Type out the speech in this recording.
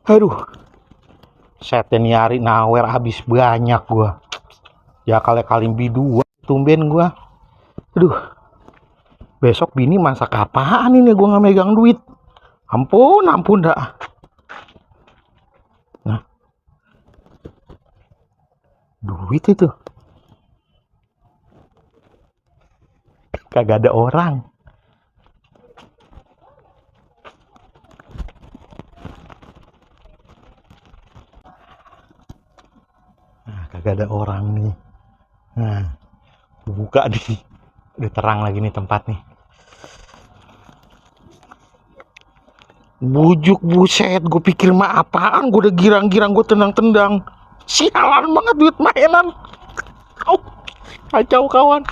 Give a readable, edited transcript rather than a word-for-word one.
Aduh, setnya nyari nawer habis banyak gua. Ya kali dua tumben gua. Aduh, besok bini masak apaan ini gua nggak megang duit. Ampun dah. Nah, duit itu kagak ada orang. Nah, kagak ada orang nih. Nah, buka nih. Udah terang lagi nih tempat nih. Bujuk buset, gue pikir mah apaan, gue udah girang-girang, gue tendang-tendang. Sialan banget duit mainan. Kacau kawan.